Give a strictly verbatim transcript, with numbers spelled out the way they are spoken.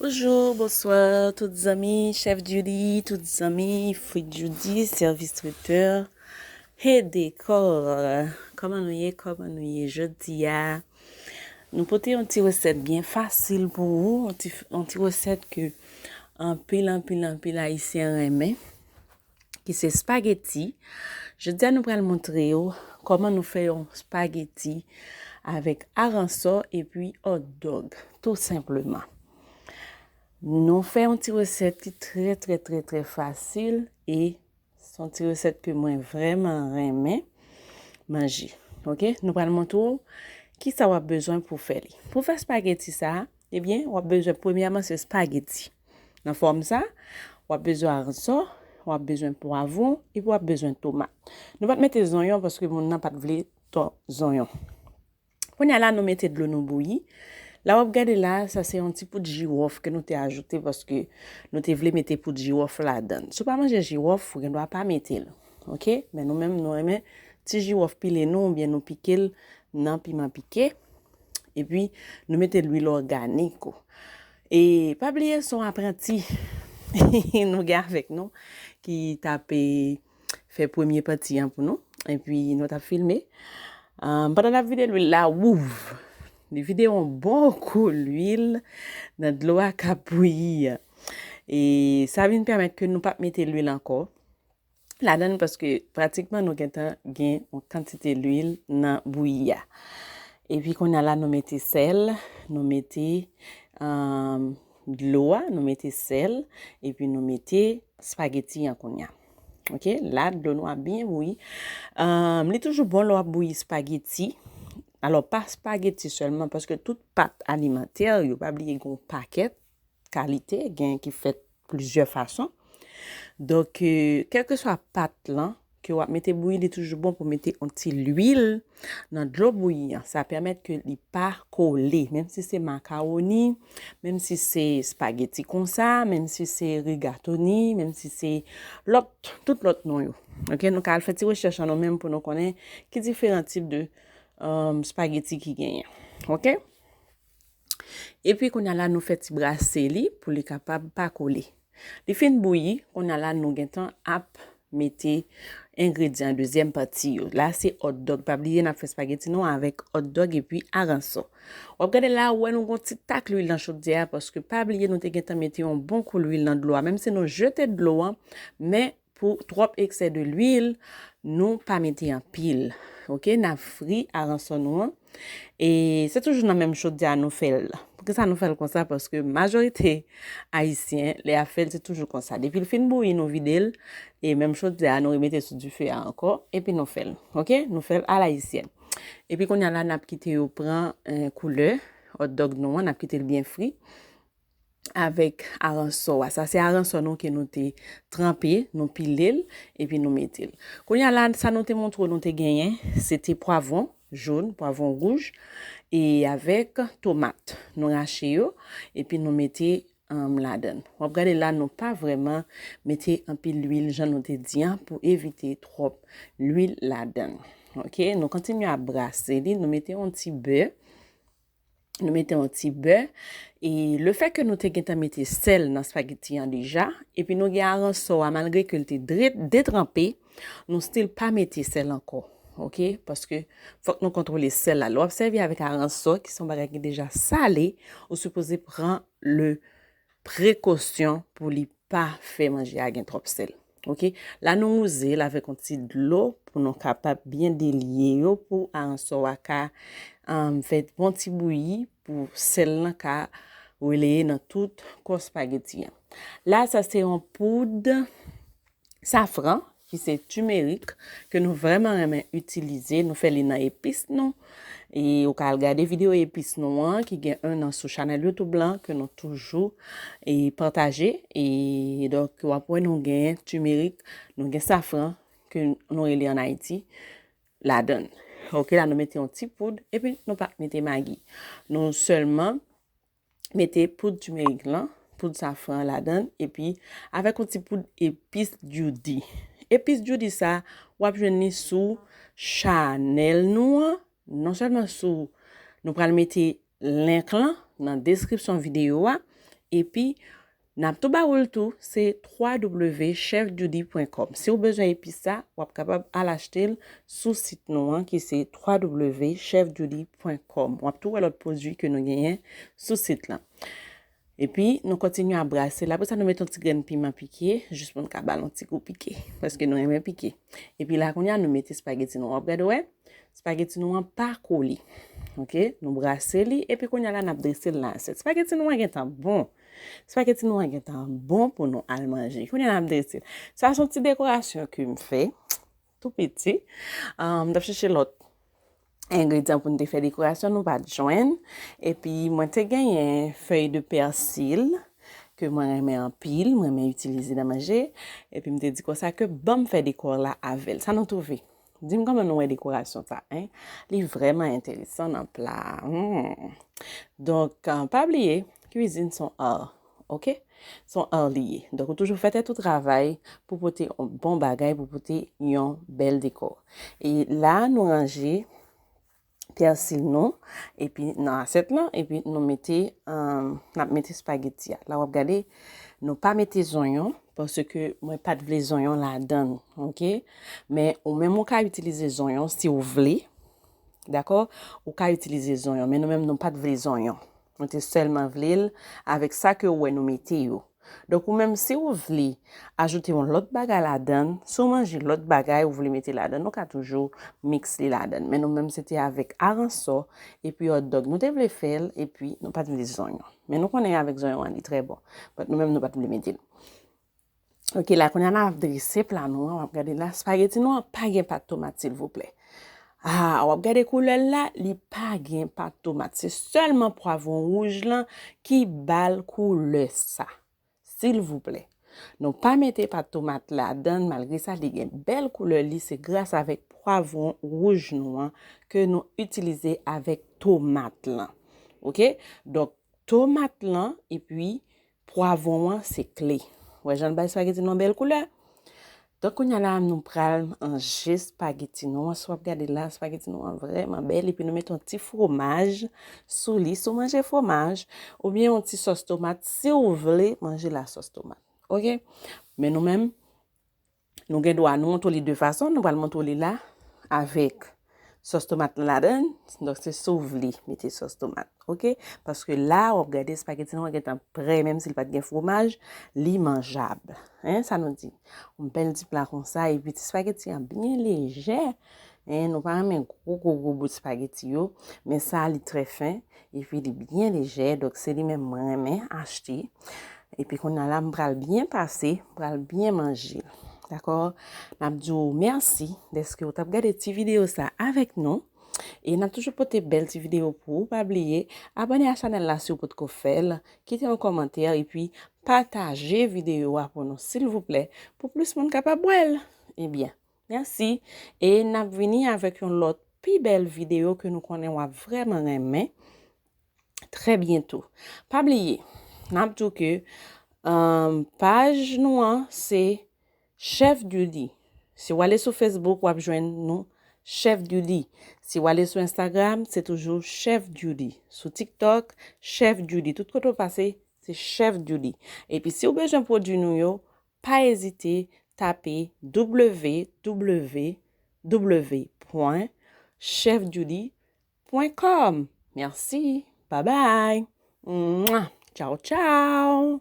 Bonjou, bonswa tout zanmi Chef Judy, tout zanmi Free Judy, sèvis tretè e dekò. Kòman nou ye? Kòman nou ye jodi a? Nou pote yon ti resèt byen fasil pou ou, yon ti, yon ti resèt ke anpil, anpil, anpil Ayisyen renmen, ki se spageti. Jodi a nou pral montre yo kòman nou fè yon spageti avèk aransò epi hot dog, tou senpleman. Nou fè yon ti resèt ki trè, trè, trè, trè fasil e se yon ti resèt ke mwen vrèman renmen manje. Ok? Nou pral montre w kisa w ap bezwen pou fè li. Pou fè spageti sa, ebyen, w ap bezwen premyèman se spageti. Nan fòm sa, w ap bezwen aransò, w ap bezwen pwavwon, epi w ap bezwen tomat. Nou pa t mete zonyon paske moun nan pa t vle to zonyon. Kounye a la, nou mete dlo nou bouyi. La w ap gade la, sa se yon ti poud jiwòf ke nou te ajoute paske nou te vle mete poud jiwòf ladan l. Si w pa manje jiwòf, ou gen dwa pa mete l. Ok? Men nou menm, nou renmen ti jiwòf pile nou oubyen nou pike l nan piman pike. Epi, nou mete lwil òganik. E pa bliye, se yon apranti nou gen avèk nou ki t ap, e, fè premye pati an pou nou. Epi, nou t ap filme. Ahn, pandan n ap vide lwil la, wouf! Li vide yon bon kou lwil nan dlo a k ap bouyi an. E sa vin pèmèt ke nou p ap mete lwil ankò ladan l paske pratikman nou gentan gen yon kantite lwil nan bouyi a. Epi kounye a la, nou mete sèl, nou mete, ahn, dlo a, nou mete sèl, epi nou mete spageti an kounye a. Ok, la dlo nou ap byen bouyi. Ahn, li toujou bon lè w ap bouyi spageti. Alò, pa spageti sèlman, paske tout pat alimantè yo, pa bliye gen yon pakèt kalite, gen ki fèt plizyè fason. Donk, e, kèlkeswa pat lan ke w ap mete bouyi, li toujou bon pou mete yon ti lwil nan dlo bouyi an. Sa pèmèt ke li pa kole, menm si se makawoni, menm si se spageti konsa, menm si se rigatoni, menm si se lòt, tout lòt non yo. Ok, nou ka al fè ti rechèch an nou menm pou nou konnen ki diferan tip de, um, spageti ki genyen. Ok? Epi kounye a la, nou fè ti brase li pou li kapab pa kole. Li fin bouyi, kounye a la, nou gentan ap mete engredyan dezyèm pati yo. La, se hot dog. Pa bliye, n ap fè spageti nou avèk hot dog epi aransò. W ap gade la, ou wè nou gon ti tak lwil nan chodyè a, paske pa bliye, nou te gentan mete yon bon kou lwil nan dlo a. Menm si nou jete dlo an, men pou twòp eksè de lwil, nou pa mete anpil. Ok, n ap fri aransò nou an. E se toujou nan menm chodyè a nou fè l. Poukisa nou fè l konsa? Paske majorite ayisyen, lè y ap fè l, se toujou konsa. Depi l fin bouyi, nou vide l. E menm chodyè a, nou remete sou dife a ankò. Epi nou fè l. Ok? Nou fè l alayisyèn. Epi kounye a la, n ap kite yo pran, eh, koulè hot dog nou an, n ap kite l byen fri avèk aransò a. Sa se aransò nou ke nou te tranpe, nou pile l, epi nou mete l. Kounye a la, sa nou te montre w nou te genyen, se te pwavwon jòn, pwavwon wouj, e avèk tomat. Nou rache yo, epi nou mete, um, ladan l. W ap gade la, nou pa vrèman mete anpil lwil, jan nou te di an, pou evite twòp lwil ladan l. Ok, nou kontinye ap brase li, nou mete yon ti bè. Nou mete yon ti bè. E lefètke nou te gentan mete sèl nan spageti an deja, epi nou gen aransò a, malgre ke l te dre-, detranpe, nou still pa mete sèl ankò. Ok? Paske fòk nou kontwole sèl la. Lè w ap sèvi avèk aransò, ki se yon bagay ki deja sale, ou sipoze pran le prekosyon pou li pa fè manje a gen twòp sèl. Ok? La, nou wouze l avèk yon ti dlo pou nou kapab byen delye yo, pou aransò a ka, um, fè bon ti bouyi, pou sèl lan ka releye nan tout kò spageti an. La, sa se yon poud safran, ki se timerik, ke nou vrèman renmen itilize. Nou fè li nan epis nou. E ou ka al gade videyo epis nou an, ki gen enn an sou chanèl YouTube lan, ke nou toujou, e, pataje. E donk, w ap wè nou gen timerik, nou gen safran, ke nou rele ann Ayiti, ladan l. Ok, la nou mete yon ti poud, epi nou pa mete magi. Nou sèlman mete poud timerik lan, poud safran ladan l, epi avèk yon ti poud epis Judy. Epis Judy sa, w ap jwenn li sou chanèl nou an, non sèlman sou, nou pral mete link lan nan deskripsyon videyo a, Epi, n ap tou ba ou l tou, se w w w chef judy pwen com. Si w bezwen epis sa, w ap kapab al achte l sou sit nou an, ki se w w w chef judy pwen com. W ap tou wè lòt pwodui ke nou genyen sou sit lan. Epi, nou kontinye ap brase l. Apre sa, nou met yon ti grenn piman pike, jis pou n ka ba l yon ti gou pike. Paske nou renmen pike. Epi la, kounye a, nou mete espageti nou. W ap gade, wè? Espageti nou an pa kole. Oke? Nou brase li, epi kounye a la, n ap drese l nan asyèt. Espageti nou an gentan bon. Espageti nou an gentan bon pou nou al manje. Kounye a, n ap drese l. Sa, se yon ti dekorasyon ke m fè. Tou piti. Ah, m t ap chèche lòt engredyan pou n te fè dekorasyon, nou pa t jwenn. Epi mwen te genyen fèy de pèsil ke mwen renmen anpil, mwen renmen itilize nan manje. Epi m te di konsa ke ban m fè dekò la avè l. Sa nou twouve? Di m kòman nou wè dekorasyon sa, en? Li vrèman enteresan nan pla a. Hmm. Donk, ah, pa bliye, kwizin se yon art, oke? Se yon art li ye. Donk, ou toujou fè tèt ou travay pou pote yon bon bagay, pou pote yon bèl dekò. E la, nou ranje pèsil nou, epi nan asyèt lan, epi nou mete, ah, n ap mete espageti a. La, w ap gade, nou pa mete zonyon, paske mwen pa t vle zonyon ladan l, oke? Men ou menm ou ka itilize zonyon si w vle, dakò? Ou ka itilize zonyon, men nou menm nou pa t vle zonyon. Nou te sèlman vle l avèk sa ke w wè nou mete yo. Donk, ou menm, si w vle ajoute yon lòt bagay ladan l, si w manje lòt bagay ou vle mete ladan l, ou ka toujou miks li ladan l. Men nou menm, se te avèk aransò epi hot dog nou te vle fè l, epi nou pa t vle zonyon. Men nou konnen avèk zonyon an, li trè bon. But nou menm, nou pa t vle mete l. Oke, la, kounye a n ap drese pla nou an, w ap gade la, espageti nou an pa gen pat tomat, silvouplè. Ah, w ap gade koulè l la, li pa gen pat tomat. Se sèlman pwavwon wouj lan ki ba l koulè sa. Silvouplè. Nou pa mete pat tomat ladan l, malgre sa, li gen bèl koulè li, se gras avèk pwavwon wouj nou an ke nou itilize avèk tomat lan. Oke? Donk, tomat lan epi pwavwon an se kle. Wè jan l bay espageti nou an bèl koulè? Donk, kounye a la, nou pral manje espageti nou an. Si w ap gade la, espageti nou an vrèman bèl. Epi nou mete yon ti fwomaj sou li. Si w manje fwomaj, oubyen yon ti sòs tomat, si w vle manje l a sòs tomat. Oke? Men nou menm, nou gen dwa, nou montre w li de fason. Nou pral montre w li la avèk sòs tomat lan ladan l. Donk, se si w vle mete sòs tomat, oke? Paske la, w ap gade espageti nou an gentan prè, menm si l pa t gen fwomaj, li manjab. Hein, sa nou di? Yon bèl ti pla konsa, epi ti espageti an byen lejè. Hein, nou pa renmen gwo, gwo, gwo bout espageti yo, men sa, li trè fen, epi li byen lejè, donk se li menm mwen renmen achte. Epi kounye a la, m pral byen pase, m pral byen manje l. Dakò? N ap di w mèsi dèske w t ap gade ti videyo sa avèk nou. E n ap toujou pote bèl ti videyo pou ou. Pa bliye, abòne a chanèl la si w potko fè l, kite yon kòmantè, epi pataje videyo a pou nou, silvouplè, pou plis moun kapab wè l. Ebyen, mèsi. E n ap vini avèk yon lòt pi bèl videyo ke nou konnen w ap vrèman renmen trè byento. Pa bliye, n ap di w ke, um, paj nou an se Chef Judy. Si w ale sou Facebook, w ap jwenn nou, Chef Judy. Si w ale sou Instagram, se toujou Chef Judy. Sou TikTok, Chef Judy. Tout kote w pase, se Chef Judy. Epi si w bezwen pwodui nou yo, pa ezite tape w w w pwen chef judy pwen com. Mèsi. Bye bye. Mwa. Tchaw, tchaw.